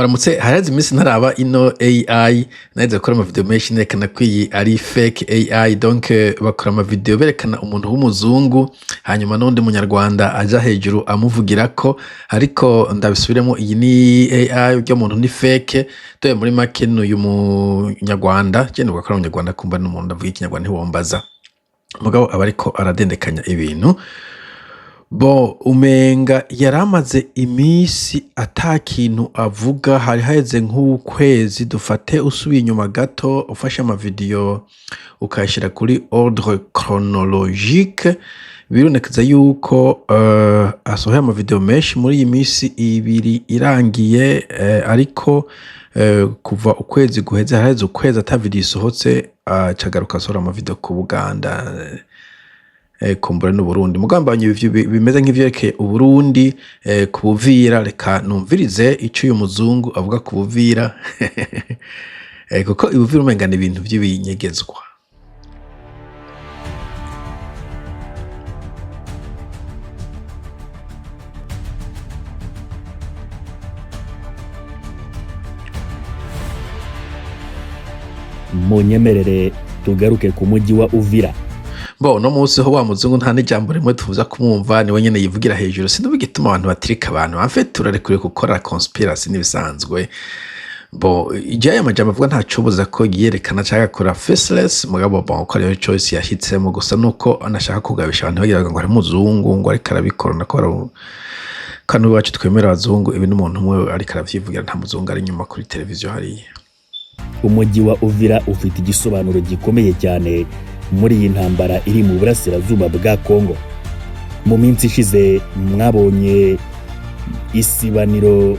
Muramutse. Haraheze iminsi ntaraba ino AI. Naheze gukora amavideo menshi nerekana ko iyi ari fake AI. Donc bakora amavideo berekana umuntu w'umuzungu, hanyuma n'undi munyarwanda aja hejuru amuvugirako. Ariko ndabisubiremo, iyi ni AI, urya muntu ni fake. Dore muri make n'uyu munyarwanda, je novuga ko ari umunyarwanda, kumva n'umuntu avuga ikinyarwanda ntiwombaza, mugabo aba ariko aradendekanya ibintu. Bon, umenga yaramaze imisi ata kintu avuga, hari haheze nk'ukwezi. Dufate usubiye inyuma gato, ufashe amavideyo ukayashira kuri ordre chronologique, biribonekeza yuko asohoye amavideo menshi muri iyi misi 2 irangiye, ariko kuva ukwezi guheze, haraheze ukwezi ata video isohotse, aca agaruka asohora amavideo ku Buganda, kumbure n'Uburundi. Mugabo mbonye bimeze nk'ivyerekeye Uburundi, ku Buvira. Reka numvirize ico uyu muzungu avuga ku Buvira, kuko ibuvira umenga ni ibintu vy'ibinyegezwa. Munyemerere tugaruke ku mujyi wa Uvira. Bo uno munsi ho wa muzungu nta n'ijambo rimwe tuza kumwumva, niwe nyene yivugira hejuru. Sinumva igituma abantu batirika abantu. En fait turarekuriye gukora conspiracy n'ibisanzwe. Bon, ije aya majambo avuga ntacobuza ko yerekana canke agakora faceless, mugabo bon, ko ariyo choice yahitsemo gusa, nuko anashaka kugabisha abantu bagira ngo ari umuzungu ngo ariko arabikora, nako kano iwacu twemera abazungu. Ibi n'umuntu umwe ariko aravyivugira, nta muzungu ari inyuma kuri televiziyo hariya. Umujyi wa Uvira ufite igisobanuro gikomeye cyane muri iyi ntambara iri mu burasirazuba bwa Kongo. Mu minsi ishize mwabonye isibaniro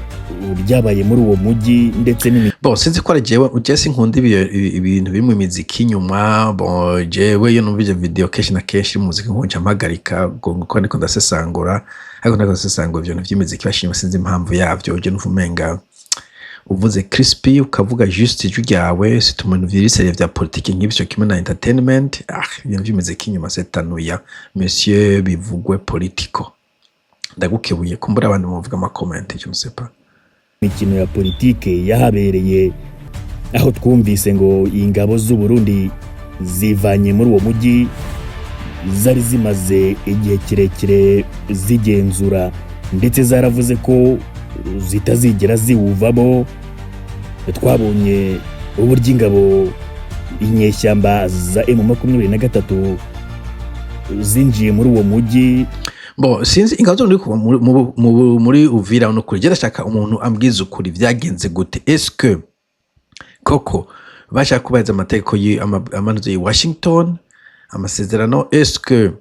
ryabaye muri uwo mujyi ndetse n'imi Bon, sinzi ko ari jewe, je sinkunda ibintu biri mu miziki inyuma. Bon, jewe iyo numvise video kenshi na kenshi iri mu muziki nkunca mpagarika ngo ndiko ndasesangura, ariko ndiko ndasesangura ibintu vy'imiziki bashima, sinzi impamvu yavyo. Je numva umenga uvuze crispy, ukavuga juste ijwi ryawe, c'est umuntu vyiri vya politiki nk'ivyo kimwe na entertainment. Ah, ibintu vy'imiziki inyuma, c'est ennuyant, monsieur Bivugwe Politico. Ndagukebuye, kumbura abandi muvuga ama comment, je ne sais pas. Mikino ya politike yahabereye, aho twumvise ngo ingabo z'u Burundi zivanye muri uwo mujyi zari zimaze igihe kirekire zigenzura, ndetse zaravuze ko zitazigera ziwuvamo. Twabonye uburyo ingabo inyeshyamba za M23 zinjiye muri uwo mujyi. Bon, sinzi ingabo zo muri kuva muri Uvira. No kuri je ndashaka umuntu ambwiza ukuri, vyagenze gute? Est-ce que koko bashaka kubahiriza amategeko amanuzo yi Washington, amasezerano? Est-ce que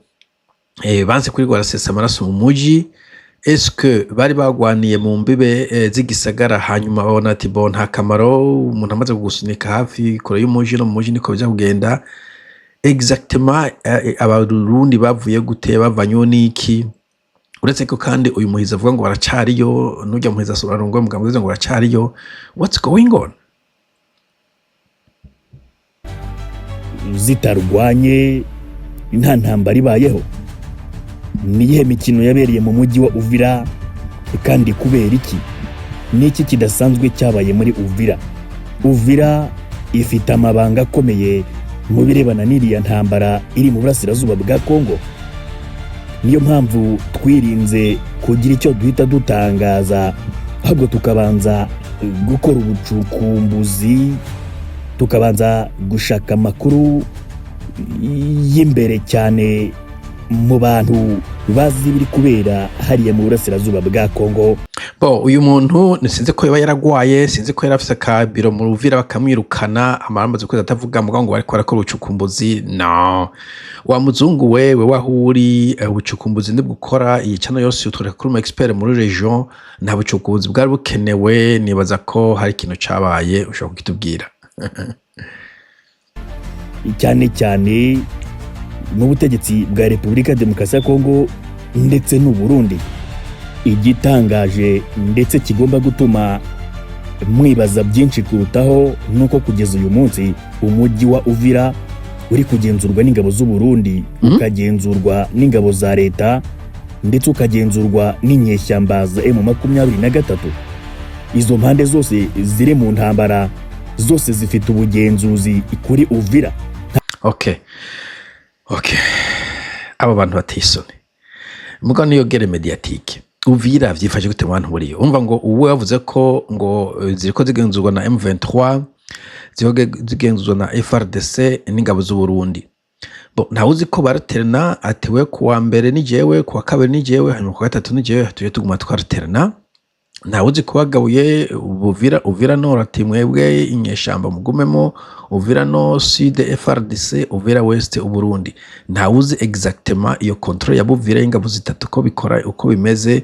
banse kuri barasesa amaraso mu muji? Est-ce que bari bagwaniye mu mbibe z'igisagara, hanyuma babona ati bon, nta kamaro, umuntu amaze kugusunika hafi kure y'umuji no mu muji niko bija kugenda exactement? Abarundi bavuye gute, bavanyweho n'iki? Uretse ko kandi uyu muhizi avuga ngo baracariyo, n'urya muhizi arongoye umugambi ngo baracariyo. What's going on? Zitarwanye, nta ntambara ibayeho. Ni iyihe mikino yabereye mu mujyi wa Uvira, kandi kubera iki? Ni iki kidasanzwe cyabaye muri Uvira? Uvira ifite amabanga akomeye mu birebana n'iriya ntambara iri mu burasirazuba bwa Kongo. Niyo mpamvu twirinze kugira icyo duhita dutangaza, ahubwo tukabanza gukora ubucukumbuzi, tukabanza gushaka amakuru y'imbere cyane mu bantu bazi ibiri kubera hariya mu burasirazuba bwa Kongo. Bon, uyu muntu sinzi ko yaba yaragwaye, sinzi ko yari afise akabiro mu Ruvira bakamwirukana, amara amaze ukwezi atavuga, mugabo ngo bariko barakora ubucukumbuzi. No wa muzungu wewe, waho uri, ubucukumbuzi ndibwo ukora iyi channel yose utwereka kuri umu expert muri region. Nta bucukumbuzi bwari bukenewe. Nibaza ko hari ikintu cabaye, ushobora kukitubwira. Cyane cyane n'ubutegetsi bwa Repubulika ya Demokarasi ya Kongo ndetse n'u Burundi. Igitangaje ndetse kigomba gutuma mwibaza byinshi kurutaho nuko kugeza uyu munsi umujyi wa Uvira uri kugenzurwa n'ingabo z'u Burundi, ukagenzurwa n'ingabo za leta, ndetse ukagenzurwa n'inyeshyamba za M23. Izo mpande zose ziri mu ntambara zose zifite ubugenzuzi kuri Uvira. Okay, abo bantu bateye isoni. Mugabo niyo guerre médiatique. Uvira vyifashe gute mu bantu buriyo? Umva, ngo uwe yavuze ko ngo ziriko zigenzurwa na M23, ziriko zigenzurwa na FARDC n'ingabo z'u Burundi. Bon, ntawuzi ko baraterana, atiwe kuwa mbere ni jewe, kuwa kabiri ni jewe, hanyuma kuwa gatatu ni jewe, tuje tuguma twaraterana. Ntawuzi ko bagabuye Uvira, Uvira Nord, ati mwebwe inyeshamba mugumemo, Uvira no Sud FARDC, Uvira West Uburundi. Ntawuzi exactement iyo contrôle ya Buvira y'ingabo zitatu ko bikora, uko bimeze.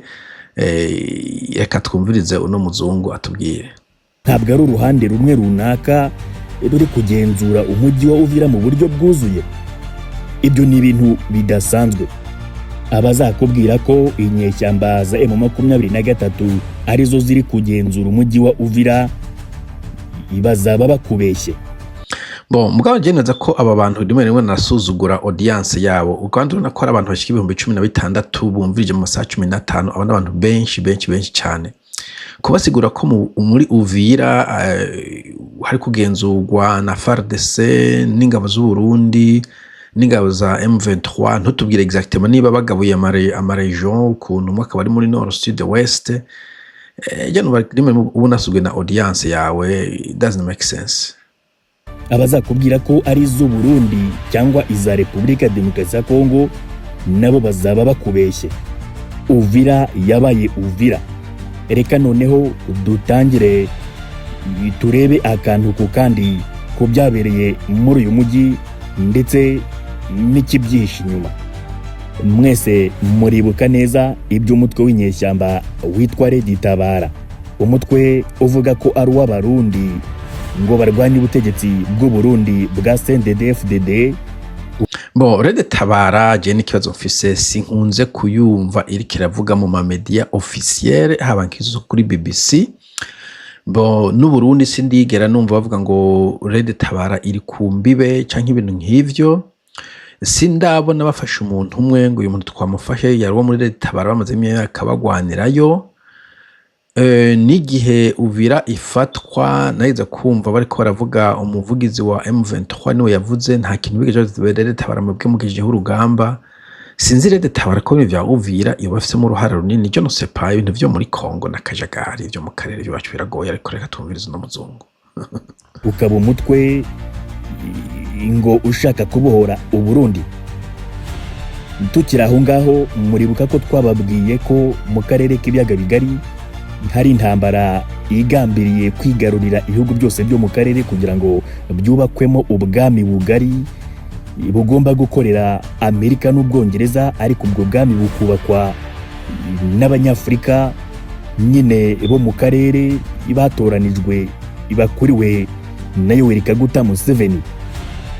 Reka twumvirize uno muzungu atubwire. Ntabwo ari uruhande rumwe runaka ruri kugenzura umujyi wa Uvira mu buryo bwuzuye. Ibyo ni ibintu bidasanzwe. Abazakubwira ko inyeshyamba za M23 arizo ziri kugenzura umujyi wa Uvira bazaba bakubeshye. Bon, mugabo njye neza ko aba bantu rimwe rimwe nasuzugura audience yabo. Kandi urabona ko hari abantu bashika 16,000 bumvirije mu masaha 15. Aba ni abantu benshi, benshi, benshi cyane. Kubasigura ko muri Uvira hari kugenzurwa na FARDC n'ingabo z'u Burundi n'ingabo za M23, ntutubwire exactement niba bagabuye ama région, ukuntu umwe akaba ari muri nord, sud, ouest. Je numva rimwe ubu nasuguye na audience yawe, it doesn't make sense. Abazakubwira ko ari iz'u Burundi cyangwa iza Repubulika ya Demokarasi ya Kongo nabo bazaba bakubeshye. Uvira yabaye Uvira. Reka noneho dutangire turebe akantu ku kandi ku byabereye muri uyu mujyi ndetse n'ikibyihishe inyuma. Mwese muribuka neza iby'umutwe w'inyeshyamba witwa Red Tabara, umutwe uvuga ko ari uw'Abarundi ngo barwanye ubutegetsi bw'u Burundi bwa CNDD-FDD. Bon, Red Tabara, je n'ikibazo mfise, sinkunze kuyumva iriko iravuga mu ma média officiel, haba nk'izo kuri BBC. Bon, n'Uburundi sindigera numva bavuga ngo Red Tabara iri ku mbibe canke ibintu nk'ivyo. Sindabona bafashe umuntu umwe ngo uyu muntu twamufashe, yari uwo muri Red Tabara, bamaze imyaka bagwanirayo. N'igihe Uvira ifatwa, nageze kumva bariko baravuga, umuvugizi wa M23 niwe yavuze, nta kintu bigeze bavuga Red Tabara mwebwe mugejejeho urugamba. Sinzi Red Tabara ko ibintu vya Uvira iyo bafisemo uruhara runini, je ne sais pas. Ibintu vyo muri Congo n'akajagari vyo mu karere iwacu biragoye, ariko reka twumvirize uno muzungu. Ukaba umutwe ngo ushaka kubohora Uburundi. Tukiri aho ngaho, muribuka ko twababwiye ko mu karere k'Ibiyaga Bigari hari intambara igambiriye kwigarurira ibihugu byose byo mu karere kugira ngo byubakwemo ubwami bugari bugomba gukorera Amerika n'Ubwongereza, ariko ubwo bwami bukubakwa n'Abanyafurika nyine bo mu karere batoranijwe, bakuriwe na Yoweri Kaguta Museveni.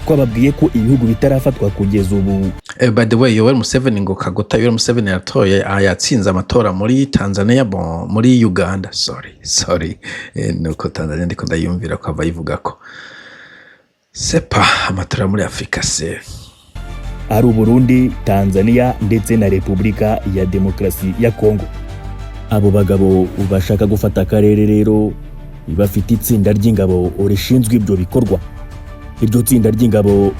Twababwiye ko ibihugu bitarafatwa kugeza ubu. By the way, Yoweri Museveni, ngo Kaguta Yoweri Museveni yatoye, yatsinze amatora muri Tanzania, bon, muri Uganda, sorry, sorry. Nuko Tanzania ndiko ndayumvira ko ava yivuga ko sepa amatora muri Afrika se. Ari Uburundi, Tanzania ndetse na Repubulika ya Demokarasi ya Kongo. Abo bagabo bashaka gufata akarere rero bafite itsinda ry'ingabo rishinzwe ibyo bikorwa. Iryo tsinda ry'ingabo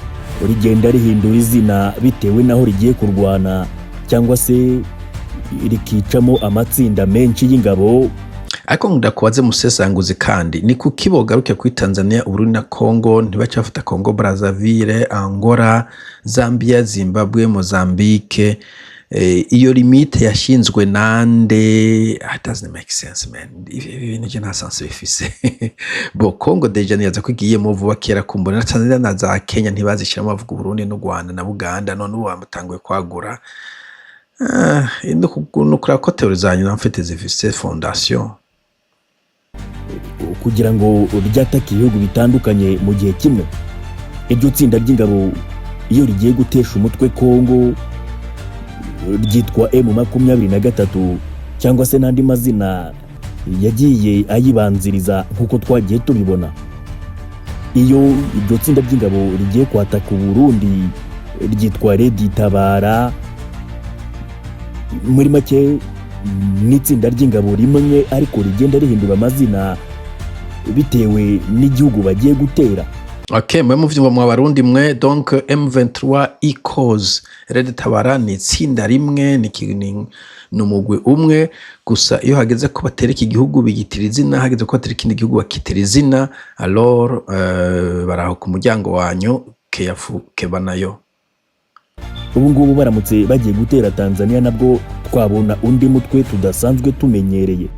rigenda rihindura izina bitewe n'aho rigiye kurwana, cyangwa se rikicamo amatsinda menshi y'ingabo. Ariko ndakubaze, musesanguzi, kandi ni kuki bogaruke kuri Tanzania, Uburundi na Congo, ntibace bafata Congo Brazzaville, Angola, Zambia, Zimbabwe, Mozambique? Iyo limite yashinzwe nande? It doesn't make sense, man. Ibi bintu je nta sense bifise. Bon, Congo déjà niyaza ko igiyemo vuba, kera kumbona na Tanzania na za Kenya ntibazishiramo, bavuga Uburundi n'u Rwanda na Buganda. None ubu batanguye kwagura. Nukuraba ko théories zanyu na mfite zifise fondation. Kugira ngo ryatake ibihugu bitandukanye mu gihe kimwe. Iryo tsinda ry'ingabo iyo rigiye gutesha umutwe Kongo ryitwa M23, cyangwa se n'andi mazina yagiye ayibanziriza nk'uko twagiye tubibona. Iyo iryo tsinda ry'ingabo rigiye kwataka Uburundi ryitwa Red Tabara. Muri make N'itsinda ry'ingabo rimwe ariko rigenda rihindura amazina bitewe n'igihugu bagiye gutera. Ok, mwe muvyumva mwa Barundi mwe. Donc M23 equals Red Tabara, ni itsinda rimwe, ni umugwi umwe gusa. Iyo hageze ko batera iki gihugu bigitira izina, hageze ko batera ikindi gihugu bakitira izina. Alors baraho ku muryango wanyu keyafu keba nayo. Ubu ngubu baramutse bagiye gutera Tanzania, nabwo twabona undi mutwe tudasanzwe tumenyereye.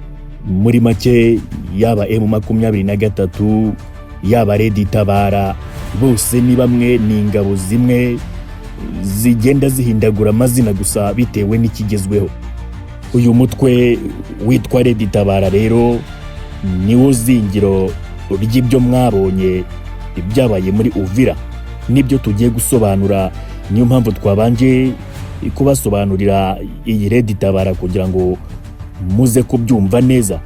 Muri make, yaba M23, yaba Red Tabara, bose ni bamwe, ni ingabo zimwe zigenda zihindagura amazina gusa bitewe n'ikigezweho. Uyu mutwe witwa Red Tabara rero niwo zingiro ry'ibyo mwabonye ibyabaye muri Uvira, nibyo tugiye gusobanura. Niyo mpamvu twabanje kubasobanurira iyi Red Tabara kugira ngo muze kubyumva neza.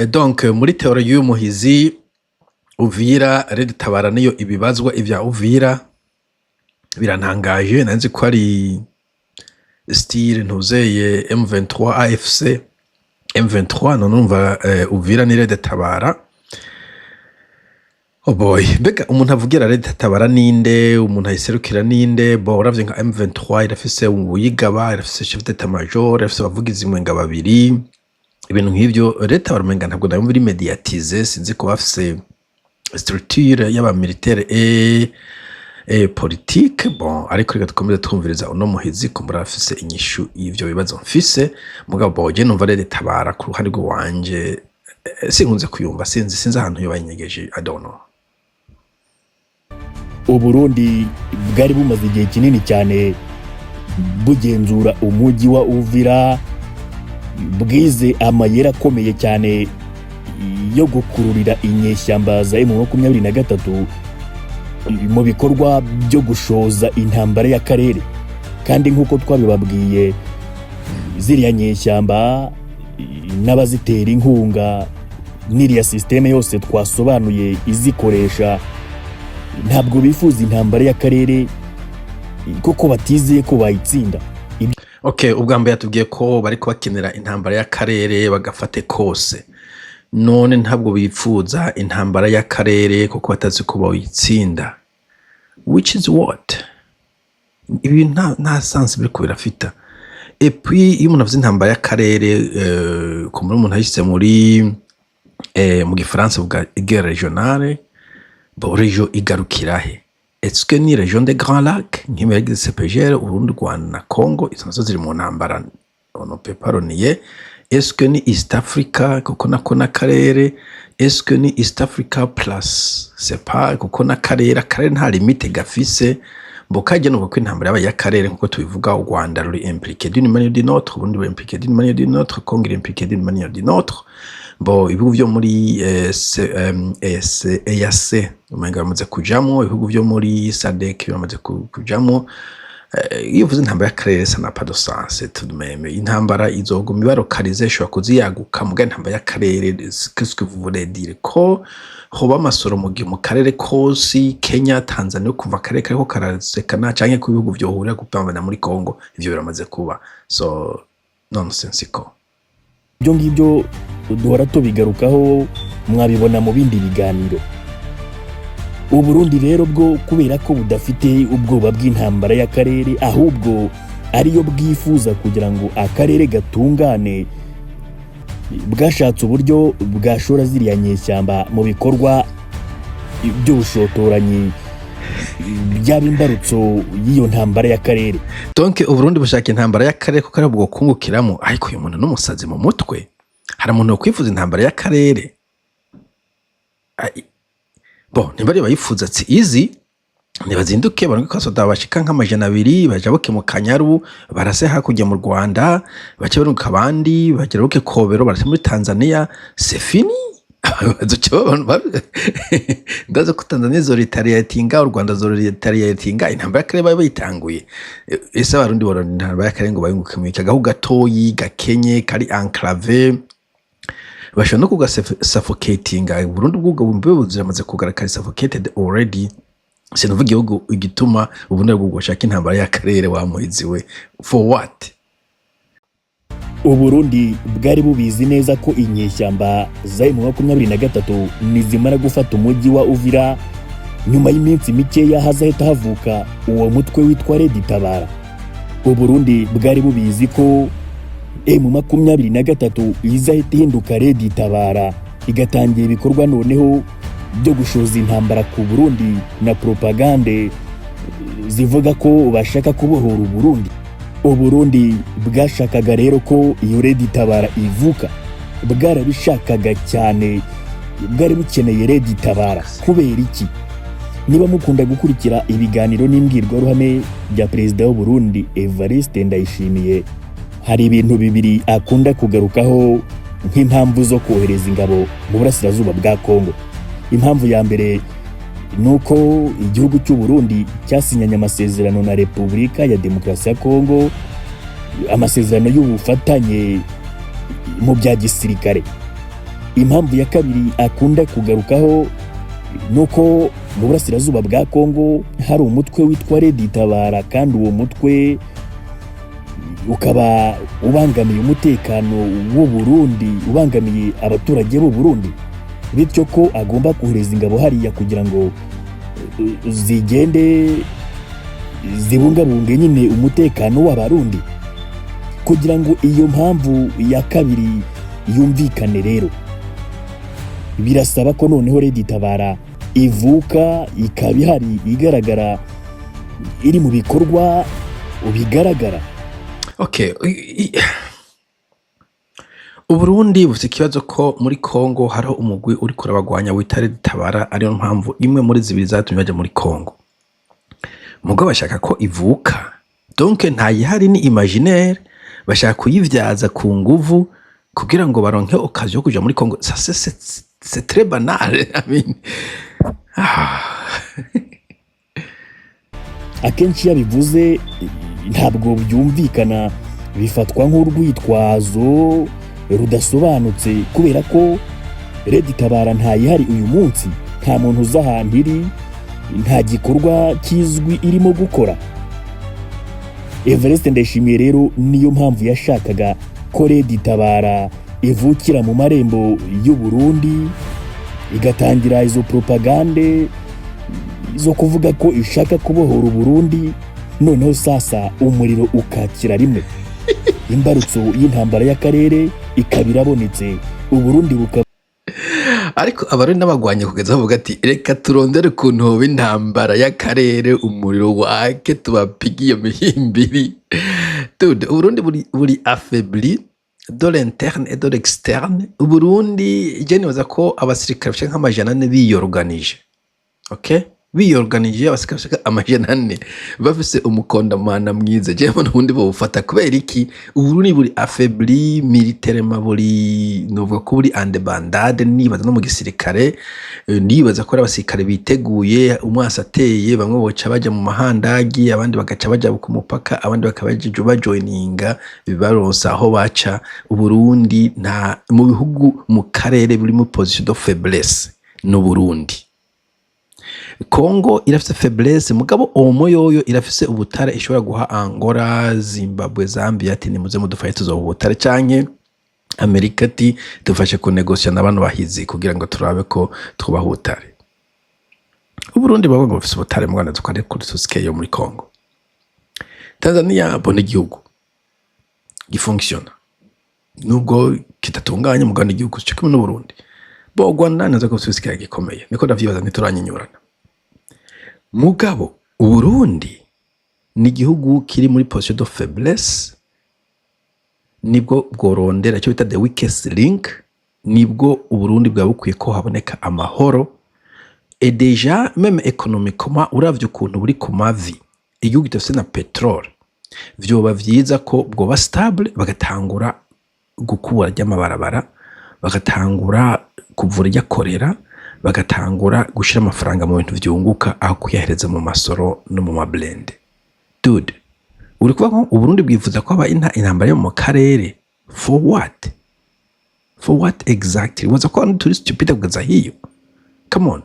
Donc muri théorie y'uyu muhizi, Uvira, Red Tabara niyo ibibazwa ivya Uvira. Birantangaje, nanzi ko ari style ntuzeye M23 AFC M23, none urumva Uvira ni Red Tabara. Oh boy, mbega umuntu avugira Red Tabara ninde? Umuntu ayiserukira ninde? Bo uravye nka M23 irafise uwuyigaba, irafise chef d'état major, irafise abavugizi mwenga babiri, ibintu nk'ivyo. Red Tabara umenga ntabwo ndabumva iri médiatisée, sinzi ko bafise structure y'aba militaire et politique. Bon, ariko reka dukomeze twumviriza uno muhizi, kumbura afise inyishu y'ivyo bibazo mfise. Mugabo bo je numva Red Tabara ku ruhande rw'iwanje sinkunze kuyumva, sinzi ahantu yoba yinyegeje, I don't know. Uburundi bwari bumaze igihe kinini cyane bugenzura umujyi wa Uvira, bwize amayeri akomeye cyane yo gukururira inyeshyamba za M23 mu bikorwa byo gushoza intambara y'akarere. Kandi nk'uko twabibabwiye, ziriya nyeshyamba n'abazitera inkunga n'iriya système yose twasobanuye izikoresha, ntabwo bifuza intambara y'akarere kuko batizeye ko bayitsinda. Okay, ubwa mbere yatubwiye ko bariko bakenera intambara y'akarere bagafate kose. None ntabwo bipfuza intambara y'akarere kuko batazi ko bayitsinda, which is what? Ibi nta sens biriko birafita. Et puis iyo umuntu avuze intambara y'akarere, kumbura umuntu ayishyize muri mu gifaransa buga guerre régionale. Bon, région igarukira he? Est-ce que ni région des Grands Lacs nk'imwe yagize CEPGL, Urundi, Rwanda na Congo, izo nazo ziri mu ntambara, on ne peut pas le nier? Est-ce que ni East Africa, kuko nako n'akarere? Est-ce que ni East Africa plus, c'est pas, kuko n'akarere, akarere nta limite gafise. Mbo kajya nuko ko intambara yabaye y'akarere nkuko tubivuga, u Rwanda ruri impliqué d'une manière ou d'une autre, Uburundi buri impliqué d'une manière ou d'une autre, Congo iri impliqué d'une manière ou d'une autre. Bo ibihugu vyo muri EAC umenga bamaze kujamwo, ibihugu vyo muri SADC bamaze kujamwo. Iyo uvuze intambara y'akarere, ça n'a pas de sens tout de même. Intambara izoguma iba localisée, ishobora kuziyaguka, muga intambara y'akarere, qu'est-ce que vous voulez dire? Ko hoba amasoro mu gihe mu karere kose, Kenya, Tanzania, kuva akarere kariko karasekana, canke ko ibihugu vyohurira gupambana muri Congo? Ivyo biramaze kuba, so nonsensical. Ibyo ngibyo duhora tubigarukaho, mwabibona mu bindi biganiro. Uburundi rero bwo, kubera ko budafite ubwoba bw'intambara y'akarere, ahubwo ariyo bwifuza kugira ngo akarere gatungane, bwashatse uburyo bwashora ziriya nyeshyamba mu bikorwa by'ubushotoranyi byaba imbarutso y'iyo ntambara y'akarere. Donc Uburundi bushaka intambara y'akarere kuko ari bwo kungukiramo. Ariko uyu muntu n'umusazi mu mutwe. Hari umuntu wokwifuza intambara y'akarere? Bon, ntibari bayifuza ati izi ntibazinduke barunge ko abasoda bashika nk'200 bajabuke mu Kanyaru, barase hakurya mu Rwanda, bace barunguka abandi bagerabuke Kobero, barase muri Tanzania, c'est fini. Bazoca ndazi ko Tanzania izoretaliatinga, u Rwanda zoretaliatinga, intambara y'akarere babe bayitanguye. Ese Abarundi borona intambara y'akarere ngo bayunguke mu iki? Agahugu gatoyi gakenye kari enclavé, bashobora no kugasuffocatinga. Burundi bw'ubwo bumbe ziramaze kugaragara suffocated already. Sinuvuga igihugu igituma ubundi bwo gushaka intambara y'akarere, wa muhizi we, for what? Uburundi bwari bubizi neza ko inyeshyamba za M23 nizimara gufata umujyi wa Uvira, nyuma y'iminsi mikeya hazahita havuka uwo mutwe witwa Red Tabara. Uburundi bwari bubizi ko M23 izahita ihinduka Red Tabara, igatangira ibikorwa noneho byo gushoza intambara ku Burundi na propagande zivuga ko bashaka kubohora Uburundi. Uburundi bwashakaga rero ko iyo Red Tabara ivuka, bwarabishakaga cyane, bwari bukeneye Red Tabara. Kubera iki? Niba mukunda gukurikira ibiganiro n'imbwirwaruhame bya Perezida w'u Burundi Evariste Ndayishimiye, hari ibintu bibiri akunda kugarukaho nk'impamvu zo kohereza ingabo mu burasirazuba bwa Kongo. Impamvu ya mbere ni uko igihugu cy'u Burundi cyasinyanye amasezerano na Repubulika ya Demokarasi ya Kongo, amasezerano y'ubufatanye mu bya gisirikare. Impamvu ya kabiri akunda kugarukaho ni uko mu burasirazuba bwa Kongo hari umutwe witwa Red Tabara, kandi uwo mutwe ukaba ubangamiye umutekano w'u Burundi, ubangamiye abaturage b'u Burundi, bityo ko agomba kohereza ingabo hariya kugira ngo zigende zibungabunge nyine umutekano w'Abarundi. Kugira ngo iyo mpamvu ya kabiri yumvikane rero, birasaba ko noneho Red Tabara ivuka, ikaba ihari, igaragara, iri mu bikorwa bigaragara. Okay, Uburundi bufite ikibazo ko muri Kongo hariho umugwi uriko urabagwanya wita Red Tabara, ariyo mpamvu imwe muri zibiri zatumye baja muri Kongo. Mugabo bashaka ko ivuka, donc ntayihari, ni imaginaire, bashaka kuyivyaza ku nguvu kugira ngo baronke occasion yo kuja muri Kongo. Ça, c'est très banal, I mean, ah. Akenshi iyo abivuze ntabwo byumvikana, bifatwa nk'urwitwazo rudasobanutse, kubera ko Red Tabara ntayihari uyu munsi, nta muntu uzi ahantu iri, nta gikorwa kizwi irimo gukora. Evariste Ndayishimiye rero niyo mpamvu yashakaga ko Red Tabara ivukira mu marembo y'u Burundi, igatangira izo propagande zo kuvuga ko ishaka kubohora Uburundi, noneho sasa umuriro ukakira rimwe, imbarutso y'intambara y'akarere ikaba irabonetse, Uburundi bukaba Ariko Abarundi n'abagwanyi kugeza bavuga ati: "Reka turondere ukuntu hoba intambara y'akarere, umuriro wake, tubapige iyo mihimbiri." Dude, Uburundi buri affaibli de l'interne et de l'externe. Uburundi, je nibaza ko abasirikare bashika nk'400 biyorganije, okay, biyorganije, abasirikare bashika 400 bafise umukondamana mwiza, je mbona ubundi bobufata. Kubera iki? Uburundi buri affaibli militairement, buri, novuga ko buri en débandade. Nibaza no mu gisirikare, nibaza ko ari abasirikare biteguye umwasi ateye, bamwe boca baja mu mahandagi, abandi bagaca baja ku mupaka, abandi bakaba bajoininga baronsa aho baca. Uburundi nta mu bihugu mu karere buri mu position de faiblesse n'Uburundi. Kongo irafise faiblesse, mugabo omo yoyo irafise ubutare ishobora guha Angola, Zimbabwe, Zambia, ati: "Nimuze mudufashe, tuzoba ubutare", canke Amerika ati: "Dufashe kunegosya na bano bahizi kugira ngo turabe ko twubaha ubutare." Uburundi bavuga ngo bufise ubutare mu Rwanda, tukari kuri sosike yo muri Kongo. Tanzania bona igihugu gifonctiona nubwo kidatunganye, mugabo ni igihugu cyo kimwe n'Uburundi. Bo Rwanda nazo ko bufise gikomeye, niko ndavyibaza, ntituranyinyurana. Mugabo Uburundi ni igihugu kiri muri position de faiblesse, nibwo bworondera icyo bita the weakest link, nibwo Uburundi bwaba bukwiye ko haboneka amahoro. Et déjà même économiquement, uravye ukuntu buri ku mavi, igihugu kidafise na pétrole, vyoba vyiza ko bwoba stable, bagatangura gukura ry'amabarabara, bagatangura kuvura iryakorera, bagatangura gushira amafaranga mu bintu vyunguka aho kuyahereza mu masoro no mu mablindés. Dude, uri kuvuga ko Uburundi bwifuza ko haba intambara yo mu karere, for what? For what exactly? Waza ko abantu turi stupide kugeza hiyo? Come on.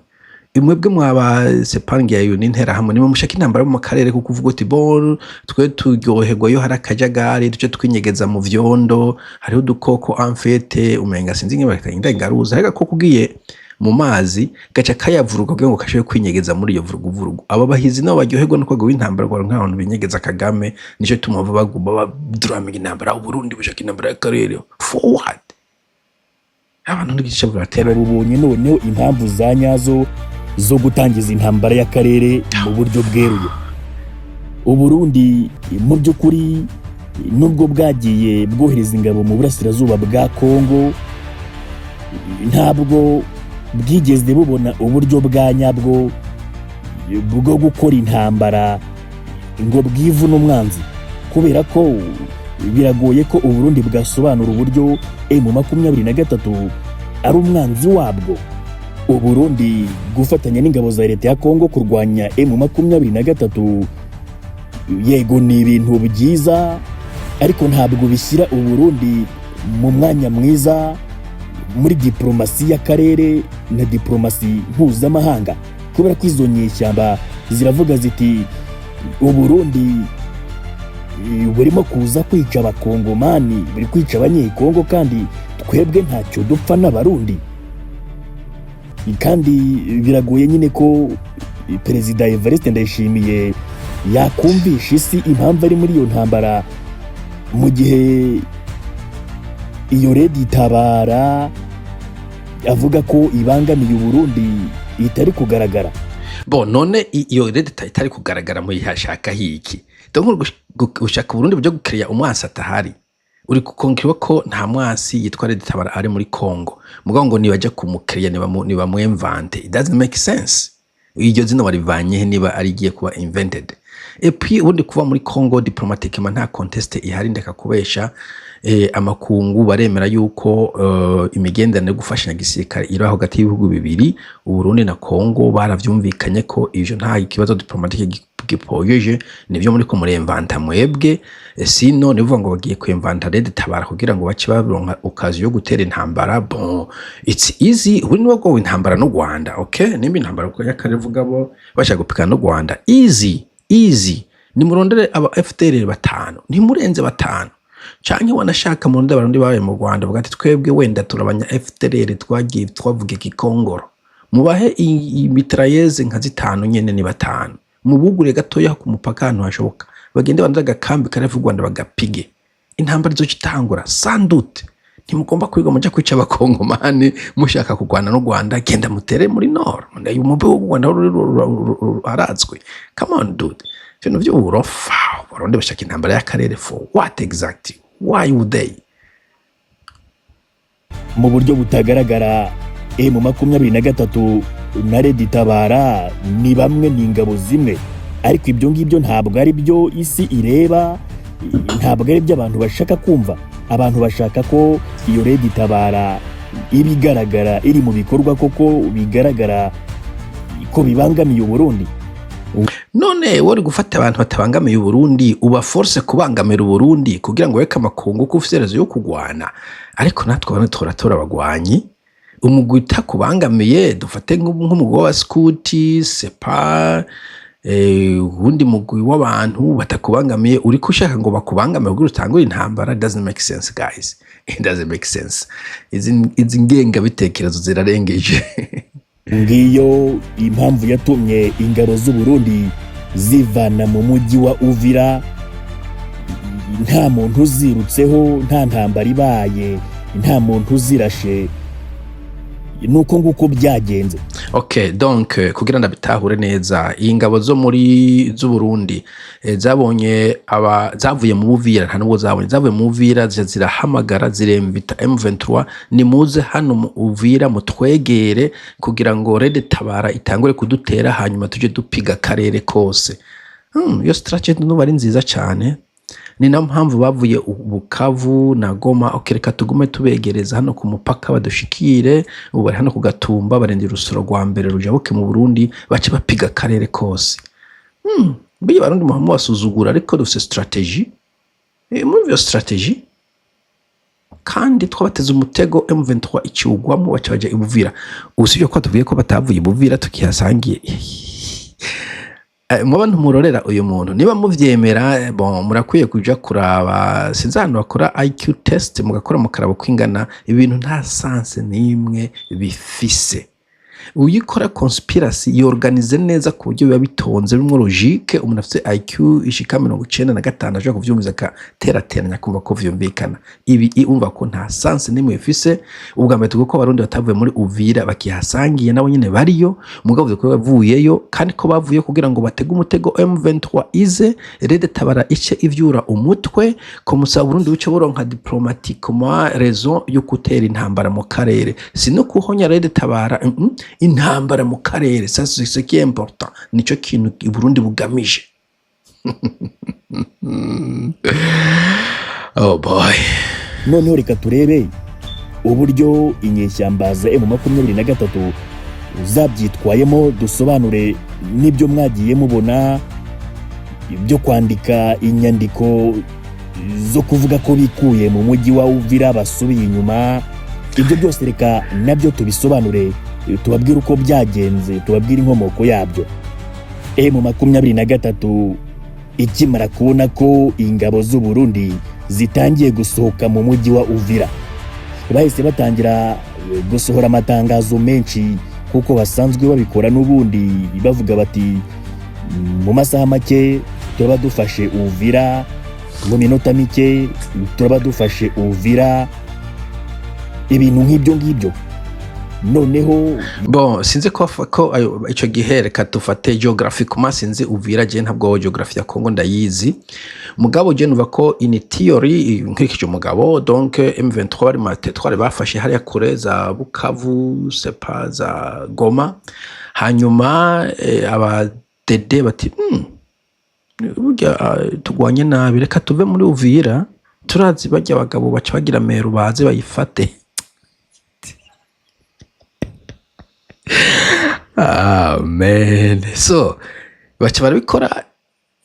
Mwebwe mwaba sepangi yayo n'Interahamwe, nimwe mushaka intambara mu karere, kuko uvuga uti: "Bon, twe turyoherwa iyo hari akajagari, duce twinyegeza mu vyondo." Hariho udukoko, en fait, umenga sinzi ingene bakita, indengaruzi. Ariko agakoko ugiye mu mazi gaca kayavuruga kugira ngo kashobore kwinyegeza muri iyo vuruguvurugu. Abo bahizi nabo baryoherwa no kwagwa intambara ngo nk'abantu binyegeza. Kagame nico tuma baguma baduramiga intambara. Uburundi bushaka intambara y'akarere for what? Abantu n'igice batera. Bubonye noneho impamvu za nyazo zo gutangiza intambara y'akarere mu buryo bweruye. Uburundi mu by'ukuri, nubwo bwagiye bwohereza ingabo mu burasirazuba bwa Kongo, ntabwo bwigeze bubona uburyo bwa nyabwo bwo gukora intambara ngo bwivune umwanzi, kubera ko biragoye ko Uburundi bwasobanura uburyo M23 ari umwanzi wabwo. Uburundi gufatanya n'ingabo za leta ya Kongo kurwanya M23, yego ni ibintu byiza, ariko ntabwo bishyira Uburundi mu mwanya mwiza muri diplomasi y'akarere na diplomasi mpuzamahanga, kubera ko izo nyeshyamba ziravuga ziti: "Uburundi burimo kuza kwica Abakongomani, buri kwica Abanyekongo, kandi twebwe ntacyo dupfa n'Abarundi." Kandi biragoye nyine ko Perezida Evariste Ndayishimiye yakumvisha isi impamvu ari muri iyo ntambara, mu gihe iyo RED Tabara avuga ko ibangamiye Uburundi itari kugaragara. Bon, none iyo RED itari kugaragara muyihashaka hiki? Donc ushaka Uburundi byo gukereya umwansi atahari. Uri kukonkirwa ko nta mwansi yitwa RED Tabara ari muri Congo, mugabo ngo nibaja kumukereya, nibamwemvante. It doesn't make sense. Iryo zina warivanye he niba ari igiye kuba invented? Et puis ubundi kuba muri Congo, diplomatiquement nta conteste ihari, ndeka kubesha. Amakungu baremera yuko imigenderanire yo gufashanya gisirikare iri hagati y'ibihugu bibiri. Uburundi na Congo baravyumvikanye ko ivyo nta kibazo diplomatique gipoyeje. Nivyo muri ko muremvanta mwebwe. Sino nivuga ngo bagiye kwemvanta RED Tabara kugira ngo bace baronka occasion yo gutera intambara. Bon, it's easy. Ubu niwo bwo intambara n'u Rwanda, okay? Nimba intambara y'akarere vuga bo bashaka gupikana n'u Rwanda, easy easy, nimurondere aba FDLR batanu, ntimurenze batanu, canke wanashaka murondere Abarundi babaye mu Rwanda, bavuga ati: "Twebwe wenda turabanya FDLR, twagiye twavuga igikongoro." Mubahe imitrailleuses nka zitanu nyene, ni batanu, mubugure gatoya ku mupaka ahantu hashoboka, bagende bandure agakambi kari hafi y'u Rwanda, bagapige. Intambara izoca itangura sans doute. Ntimugomba kwiga muja kwica Abakongomani mushaka kurwana n'u Rwanda. Genda mutere muri nord, umupaka w'u Rwanda arazwi. Come on, dude, ibintu vy'uburofa. Abarundi bashaka intambara y'akarere for what exactly? Why would they? Mu buryo butagaragara, M23 na RED Tabara ni bamwe, ni ingabo zimwe, ariko ibyo ngibyo ntabwo ari byo isi ireba, ntabwo ari byo abantu bashaka kumva. Abantu bashaka ko iyo RED Tabara iba igaragara, iri mu bikorwa koko bigaragara ko bibangamiye Uburundi. None wari gufata abantu batabangamiye Uburundi, uba force kubangamira Uburundi kugira ngo weke amakungu ko ufise raison yo kugwana. Ariko natwe abantu turatora abagwanyi, umugwi utakubangamiye, dufate nk'umugwi w'abaskuti sepa, uwundi mugwi w'abantu batakubangamiye, uriko ushaka ngo bakubangamire kugira utangure intambara. It doesn't make sense, guys, it doesn't make sense. Izi ngengabitekerezo zirarengeje. Ngiyo impamvu yatumye ingabo z'u Burundi zivana mu mujyi wa Uvira nta muntu uzirutseho, nta ntambara ibaye, nta muntu uzirashe. Nuko nguko byagenze. Ok, donc kugira ndabitahure neza, iyi ngabo zo muri z'Uburundi zabonye aba zavuye mu Buvira, nta nubwo zabonye, zavuye mu Buvira, zirahamagara, ziremvita M23: "Nimuze hano mu Uvira mutwegere kugira ngo RED Tabara itangure kudutera, hanyuma tuje dupiga akarere kose." Iyo strategy nuba ari nziza cyane. Ni nayo mpamvu bavuye Bukavu na Goma. Ok, reka tugume tubegereza hano ku mupaka badushikire. Ubu bari hano ku Gatumba, barindira urusoro rwa mbere rujabuke mu Burundi, bace bapiga akarere kose. Burya Abarundi muhama basuzugura, ariko dufise strategy. Muri iyo strategy Kandi twabateze umutego, M23 ikiwugwamo, baca baja i Buvira. Usibye ko tuvuye ko batavuye i Buvira, tukihasangiye. Muba ntumurorera uyu muntu niba muvyemera, bon, murakwiye kuja kuraba, sinzi ahantu bakora IQ test, mugakora mukaraba uko ingana. Ibintu nta sens n'imwe bifise. Uyikora conspiracy yorganize neza ku buryo biba bitonze, birimo logique. Umuntu afite IQ ishika 95 ashobora kuvyumviza, akaterateranya, kumva ko vyumvikana. Ibi umva ko nta sens n'imwe bifise. Ubwa mbere tuvuga ko Abarundi batavuye muri Uvira, bakihasangiye, nabo nyene bariyo. Mugabo ko bavuyeyo, kandi ko bavuye kugira ngo batege umutego M23 ize, Red Tabara ice ivyura umutwe ko musa Burundi buce buronka diplomatiquement raison yo gutera intambara mu karere, si no kuhonya Red Tabara, intambara mu karere. Ça, c'est ce qui est important, nico kintu i Burundi bugamije. Oh boy. Noneho reka turebe uburyo inyeshyamba za M23 zabyitwayemo, dusobanure n'ibyo mwagiye mubona byo kwandika inyandiko zo kuvuga ko bikuye mu mujyi wa Uvira, basubiye inyuma. Ibyo byose reka nabyo tubisobanure, tubabwire uko byagenze, tubabwire inkomoko yabyo. M23 ikimara kubona ko ingabo z'u Burundi zitangiye gusohoka mu mujyi wa Uvira, bahise batangira gusohora amatangazo menshi, kuko basanzwe babikora n'ubundi, bavuga bati: "Mu masaha make turaba dufashe Uvira, mu minota mike turaba dufashe Uvira", ibintu nk'ibyo ngibyo. Noneho Bon, sinzi ko ico gihe, reka dufate geographiquement, sinzi Uvira, je ntabwo geography ya Congo ndayizi. Mugabo je numva ko in theory, nkurikije umugabo, donc M23 bari mu territoire bafashe hariya kure za Bukavu, sepa za Goma. Hanyuma aba DD bati: Burya tugwanye nabi, reka tuve muri Uvira, turazi barya abagabo baca bagira meru, baze bayifate." Amen. So baca barabikora,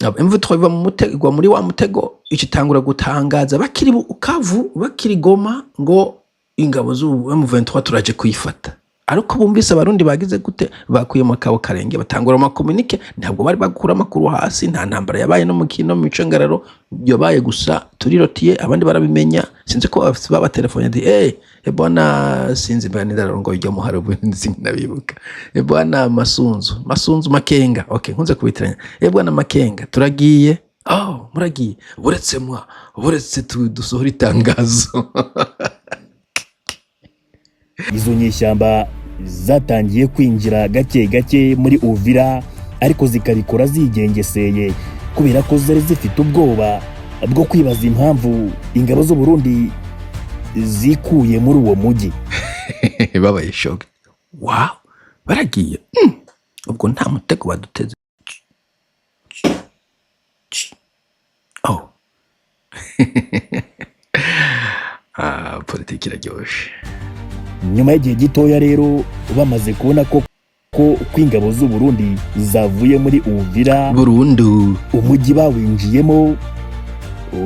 M23 iva mu mutego, igwa muri wa mutego, icitangura gutangaza bakiri Bukavu, bakiri Goma, ngo ingabo z'ubu M23 turaje kuyifata. Ariko bumvise Abarundi bagize gute, bakuye mu kabo karenge, batangura ama communiqué. Ntabwo bari bakura amakuru hasi, nta ntambara yabaye no mu kino mu micengararo yabaye, gusa turirotiye abandi barabimenya. Sinzi ko babatelefone ati: "Eh bwana", sinzi mba nindarongo ijya muharo, sinabibuka. "Eh bwana Masunzu, Masunzu Makenga", okay, nkunze kubitiranya. "Eh bwana Makenga, turagiye." "Oh, muragiye? Buretse mwa, buretse dusohora itangazo." Izo nyeshyamba zatangiye kwinjira gake gake muri Uvira, ariko zikabikora zigengeseye, kubera ko zari zifite ubwoba bwo kwibaza impamvu ingabo z'u Burundi zikuye muri uwo mujyi. Babaye shocked: "Wow, baragiye. Ubwo nta mutego baduteze." Oh, ah, politiki iraryoshe. Nyuma y'igihe gitoya rero, bamaze kubona ko ingabo z'u Burundi zavuye muri Uvira burundu, umujyi bawinjiyemo,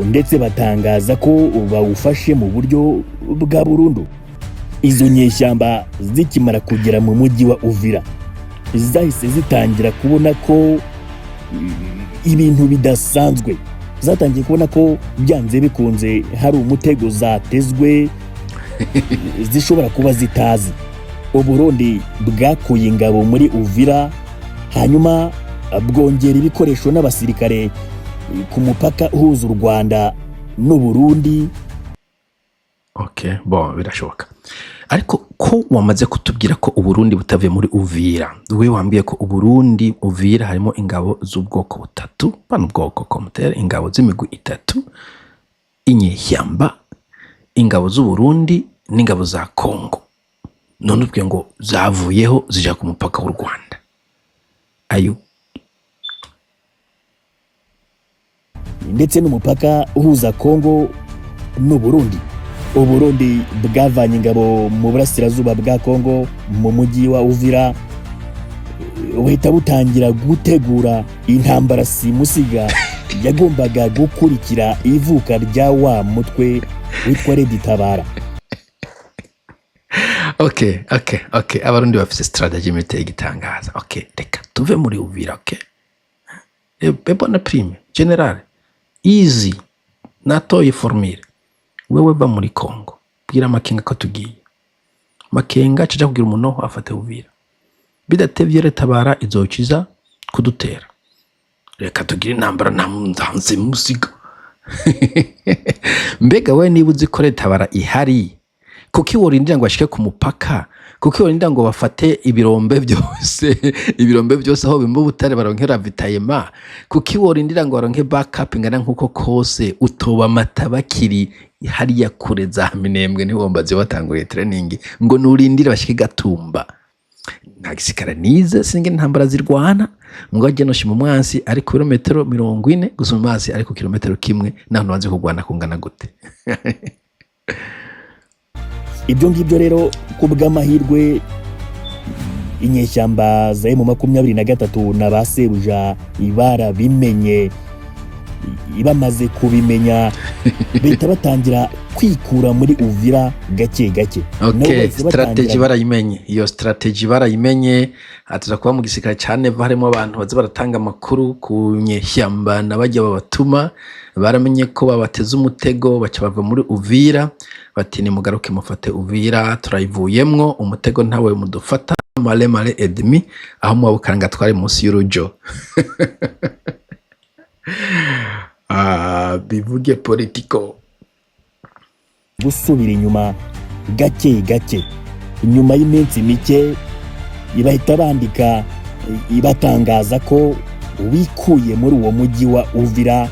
ndetse batangaza ko bawufashe mu buryo bwa burundu. Izo nyeshyamba zikimara kugera mu mujyi wa Uvira, zahise zitangira kubona ko ibintu bidasanzwe. Zatangiye kubona ko byanze bikunze hari umutego zatezwe zishobora kuba zitazi. Uburundi bwakuye ingabo muri Uvira, hanyuma bwongera ibikoresho n'abasirikare ku mupaka uhuza u Rwanda n'Uburundi. Okay, bon, birashoboka. Ariko ko wamaze kutubwira ko Uburundi butavuye muri Uvira, we wambwiye ko Uburundi, Uvira harimo ingabo z'ubwoko butatu, bano ubwoko komutere, ingabo z'imigwi itatu: inyeshyamba, ingabo z'Uburundi n'ingabo za Congo. None ubwiye ngo zavuyeho zija ku mupaka w'u Rwanda, ayo ndetse n'umupaka uhuza Kongo n'Uburundi. Uburundi bwavanye ingabo mu burasirazuba bwa Kongo, mu mujyi wa Uvira, buhita butangira gutegura intambara simusiga yagombaga gukurikira ivuka rya wa mutwe witwa RED Tabara. Okay, abarundi bafise strategy militaire igitangaza. Okay, reka tuve muri Uvira. Okay, bonne prime général, easy, natoye formule. Wewe va muri Congo, bwira Makenga ko tugiye. Makenga caja kugira umunoho afate Uvira. Bidatevye Tabara izociza kudutera. Reka tugire intambara, nta musiga. Mbega we, niba uzi ko Tabara ihari, kuki worindira ngo bashike ku mupaka? Kuki worindira ngo bafate ibirombe byose, ibirombe byose aho bimba ubutare, baronke ravitaillement? Kuki worindira ngo baronke backup ingana nkuko kose, utoba amata bakiri hariya kure za Minembwe? Ntiwombaze batanguriye training ngo nurindire bashike Gatumba. Nta gisirikare nize, singe intambara zirwana ngo ajye noshima umwansi ari ku birometero 40 gusa, umwansi ari ku kilometero 1, naho ntibanze kurwana kungana gute? Ibyo ngibyo rero, ku bw'amahirwe, inyeshyamba za M23 na ba sebuja barabimenye. Bamaze kubimenya, bahita batangira kwikura muri Uvira gake gake. Nabo bahise Strategy batangira barayimenye, iyo strategy barayimenye. Hatuza kuba mu gisirikare ca Neva harimo abantu baza baratanga amakuru ku nyeshyamba na bajya babatuma. Baramenye ko babateze umutego, baca bava muri Uvira, bati: "Nimugaruke mufate Uvira, turayivuyemwo, umutego ntawe mudufata mare mare edmi aho muba bukaranga twari munsi y'urujo." Ah, bivuge politiko. Gusubira inyuma gake gake. Nyuma y'iminsi mike bahita bandika batangaza ko bikuye muri uwo mujyi wa Uvira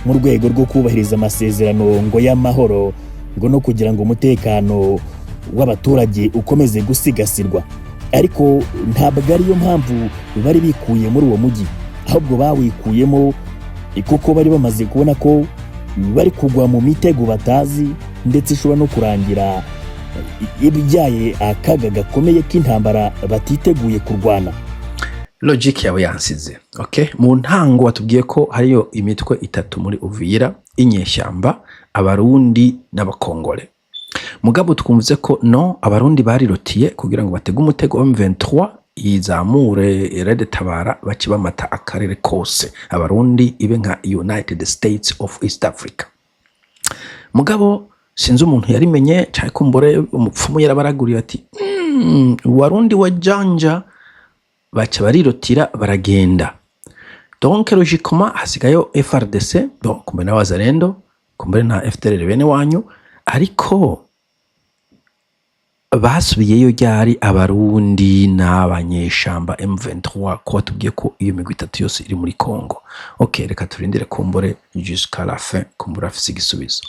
mu rwego rwo kubahiriza amasezerano ngo y'amahoro, ngo no kugira ngo umutekano w'abaturage ukomeze gusigasirwa. Ariko ntabwo ariyo mpamvu bari bikuye muri uwo mujyi, ahubwo bawikuyemo kuko bari bamaze kubona ko bari kugwa mu mitego batazi, ndetse ishobora no kurangira ibyaye akaga gakomeye k'intambara batiteguye kurwana. Logic yawe yansize. Okay, mu ntango watubwiye ko hariyo imitwe itatu muri Uvira: inyeshyamba, abarundi n'abakongole. Mugabo twumvise ko no abarundi barirotiye kugira ngo batege umutego M23 izamure RED Tabara, bace bamata akarere kose, abarundi ibe nka United States of East Africa. Mugabo sinzi umuntu yarimenye cyane, kumbure umupfumu yarabaraguriye ati "Warundi wa janja", baca barirotira baragenda. Donc logiquement hasigayo FARDC, bon, kumbe na Wazalendo, kumbe na FDLR bene wanyu. Ariko basubiyeyo ryari abarundi n'abanyeshamba M23, ko batubwiye ko iyo migwi itatu yose iri muri Congo? Okay, reka turindire kumbure jusqu'à la fin, kumbure afise igisubizo.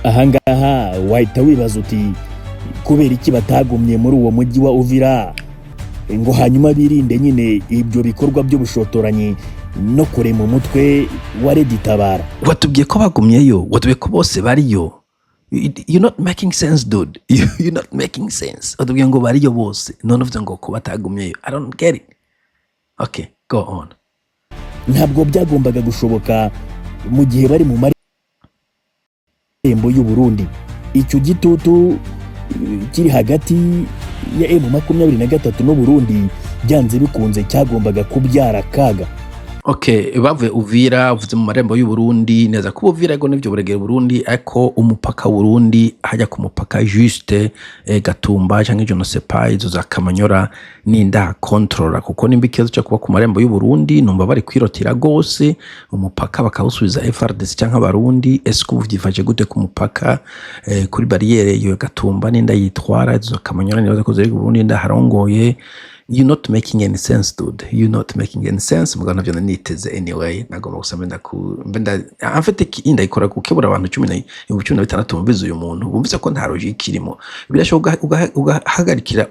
Ahangaha wahita wibaza uti: "Kubera iki batagumye muri uwo mujyi wa Uvira ngo hanyuma birinde nyine ibyo bikorwa by'ubushotoranyi no kurema umutwe wa RED Tabara?" Watubwiye ko bagumyeyo, watubwiye ko bose bariyo. You're not making sense, dude. You're not making sense. Watubwiye ngo bariyo bose, none uvuze ngo ko batagumyeyo. I don't get it. Okay, go on. Ntabwo byagombaga gushoboka mu gihe bari mu marembo y'u Burundi. Icyo gitutu kiri hagati ya M23 n'u Burundi byanze bikunze cyagombaga kubyara akaga. Okay, bavuye Uvira, uvuze mu marembo y'u Burundi neza ko Uvira ego nivyo buregera Burundi, ariko umupaka Burundi hajya ku mupaka juste Gatumba canke je ne sais pas, izo za Kamanyora ninda controla, kuko nimba ikibazo cyo kuba ku marembo y'u Burundi, numva bari kwirotira gose umupaka bakawusubiza FARDC canke abarundi. Est-ce que uvyifashe gute ku mupaka, kuri barrière iyo Gatumba ninda yitwara? Izo za Kamanyora nibaza ko ziri ku Burundi, ndaharongoye. You're not making any sense, dude, you're not making any sense. Mugabo navyo niteze anyway, nagomba gusa mbenda ku mbenda en fait ndayikora gukebura abantu cumi na 16,000 bumvize uyu muntu, bumvise ko nta logique irimo. Birashoboka ugahagarikira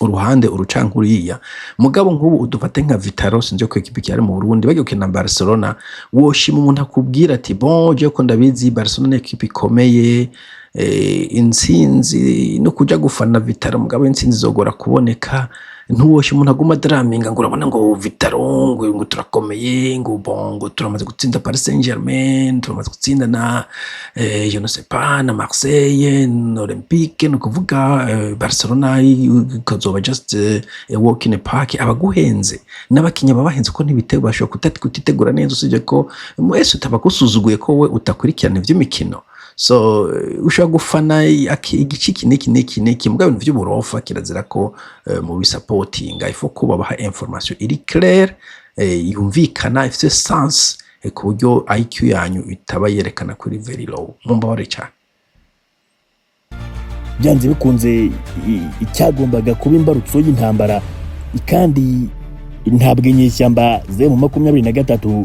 uruhande urucankuriya. Mugabo nk'ubu udufate nka Vitaro, sinzi ko ekipe yari mu Burundi bagiye gukina na Barcelona, woshima umuntu akubwira ati: "Bon, je ko ndabizi, Barcelona ni ekipe ikomeye." Intsinzi no kuja gufana Vital'O, mugabo intsinzi izogora kuboneka. Ntuwoshe umuntu aguma draminga ngo urabona ngo Vital'O, ngo turakomeye, ngo bon, ngo turamaze gutsinda Paris Saint-Germain, turamaze gutsinda na je ne sais pas, na Marseille na Olympique, ni ukuvuga Barcelona ikazoba just a walk in the park. Abaguhenze n'abakinnyi babahenze ko ntibitego bashobora kutitegura neza, usibye ko mwese utabagusuzuguye ko we utakurikirana ivy'imikino. So ushobora gufana igice iki n'iki n'iki n'iki, mugabo ibintu vy'uburofa kirazira ko mu bisapotinga. Il faut ko babaha information iri claire, yumvikana, ifite sens, ku buryo IQ yanyu itaba yerekana kuri very low. Mumbabare cyane. Byanze bikunze icyagombaga kuba imbarutso y'intambara, kandi ntabwo inyeshyamba za M23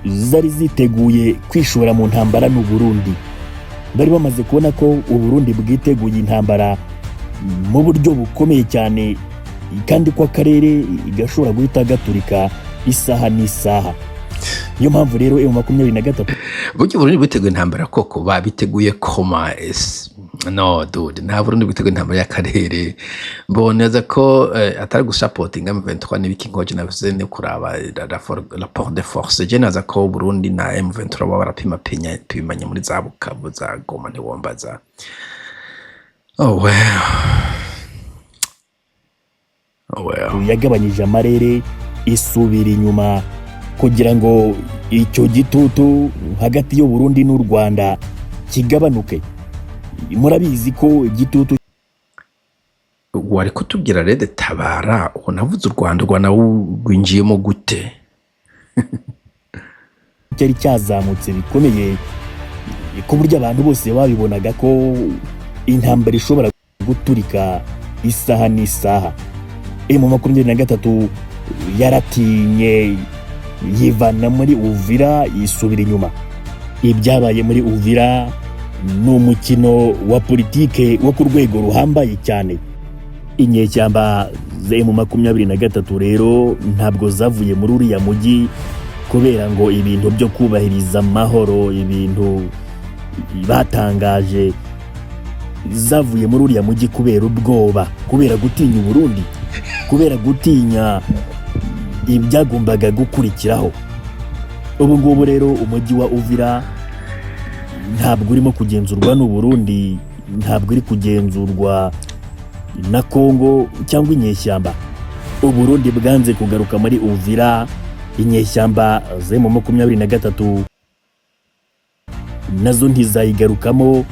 zari ziteguye kwishora mu ntambara n'u Burundi. Bari bamaze kubona ko u Burundi bwiteguye intambara mu buryo bukomeye cyane, kandi ko akarere gashobora guhita gaturika isaha n'isaha. Niyo mpamvu rero M23 Burya Burundi bwiteguye intambara koko? Babiteguye koma ese? No dude, nta Burundi bwiteguye intambara y'akarere. Mboneza ko atari gusapotinga M23 n'ibiki, nkoje navuze ni kuraba rapport de force. Je naza ko Burundi na M23 baba barapima penya pimanye muri za Bukavu, za Goma, ntiwombaza. Oh well, oh well. Yagabanyije amarere, isubira inyuma kugira ngo icyo gitutu hagati y'u Burundi n'u Rwanda kigabanuke. Murabizi ko igitutu Wari kutubwira RED Tabara, ubu navuze u Rwanda, u Rwanda rwinjiyemo gute? Cyari cyazamutse bikomeye, ku buryo abantu bose babibonaga ko intambara ishobora guturika isaha n'isaha. M23 yaratinye, yivana muri Uvira, yisubira inyuma. Ibyabaye muri Uvira ni umukino wa politike wo ku rwego ruhambaye cyane. Inyeshyamba za M23 rero ntabwo zavuye muri uriya mujyi kubera ngo ibintu byo kubahiriza amahoro, ibintu batangaje. Zavuye muri uriya mujyi kubera ubwoba, kubera gutinya Uburundi, kubera gutinya ibyagombaga gukurikiraho. Ubu ngubu rero umujyi wa Uvira ntabwo urimo kugenzurwa n'u Burundi, ntabwo uri kugenzurwa na Kongo cyangwa inyeshyamba. Uburundi bwanze kugaruka muri Uvira, inyeshyamba za M23 nazo ntizayigarukamo.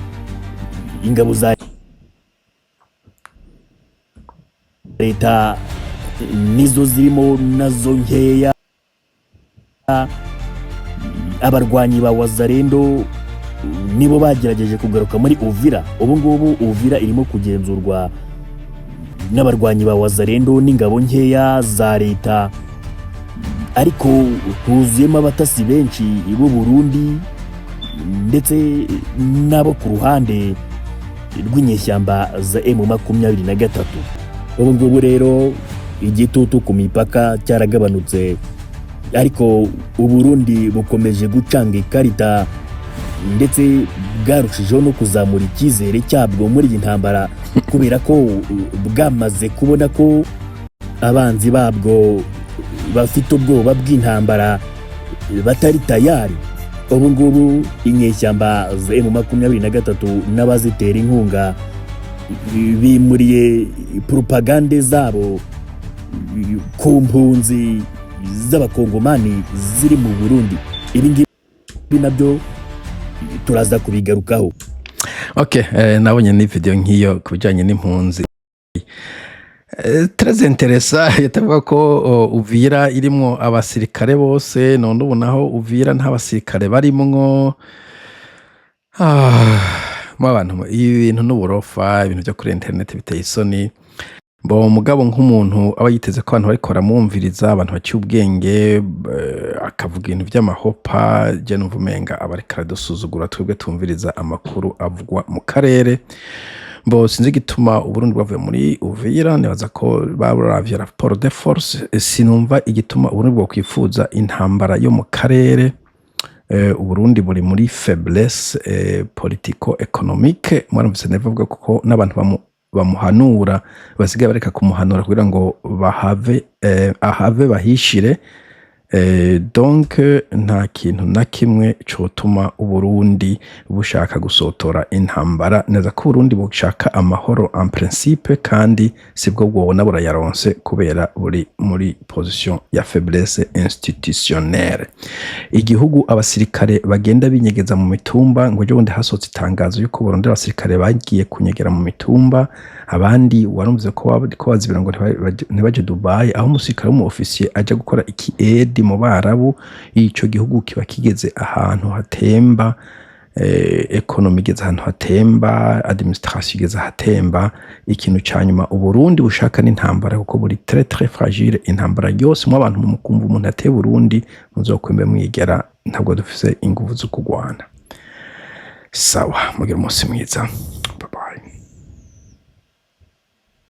Ingabo za leta nizo zirimo, nazo nkeya. Abarwanyi ba Wazalendo nibo bagerageje kugaruka muri Uvira. Ubu ngubu Uvira irimo kugenzurwa n'abarwanyi ba Wazalendo n'ingabo nkeya za leta, ariko huzuyemo abatasi benshi b'u Burundi ndetse n'abo ku ruhande rw'inyeshyamba za M23. Ubu ngubu rero igitutu ku mipaka cyaragabanutse, ariko Uburundi bukomeje gucanga ikarita, ndetse bwarushijeho no kuzamura icyizere cyabwo muri iyi ntambara, kubera ko bwamaze kubona ko abanzi babwo bafite ubwoba bw'intambara, batari tayari. Ubu ngubu inyeshyamba za M23 n'abazitera inkunga bimuriye propagande zabo ku mpunzi z'abakongomani ziri mu Burundi. Ibi ngibi nabyo turaza kubigarukaho. Okay, nabonye ni video nk'iyo ku bijyanye n'impunzi. Très intéressant. Yatavuga ko Uvira irimwo abasirikare bose, none ubu naho Uvira nta basirikare barimwo. Mo abantu, ibi bintu n'uburofa, ibintu byo kuri internet biteye isoni. Bo mugabo nk'umuntu aba yiteze ko abantu bariko baramwumviriza, abantu baciye ubwenge, akavuga ibintu vy'amahopa, je numva umenga aba ariko aradusuzugura twebwe tumviriza amakuru avugwa mu karere. Bo sinzi igituma Uburundi bwavuye muri Uvira, nibaza ko baravye rapport de force. Sinumva igituma Uburundi bwokwifuza intambara yo mu karere. Uburundi buri muri faiblesse politico-économique. Mwarumvise Neva avuga ko n'abantu bamuhanura basigaye bareka kumuhanura kugira ngo bahave ahave bahishire. Donc nta kintu na kimwe cotuma Uburundi bushaka gusotora intambara. Neza ko Uburundi bushaka amahoro en principe, kandi sibwo bwobona burayaronse kubera buri muri position ya faiblesse institutionnelle. Igihugu abasirikare bagenda binyegeza mu mitumba, ngo ejo bundi hasohotse itangazo yuko Burundi abasirikare bagiye kunyegera mu mitumba, abandi warumvise ko bazibira ngo ntibaje Dubai, aho umusirikare w'umu officier aja gukora iki aide mu Barabu. Ico gihugu kiba kigeze ahantu hatemba, économie igeze ahantu hatemba, administration igeze ahatemba. Ikintu ca nyuma Uburundi bushaka n'intambara, kuko buri très très fragile. Intambara yose mu abantu mukumva umuntu ateye Burundi, muzokwembe mwigera. Ntabwo dufise inguvu zo kugwana. Sawa, mugira umunsi mwiza.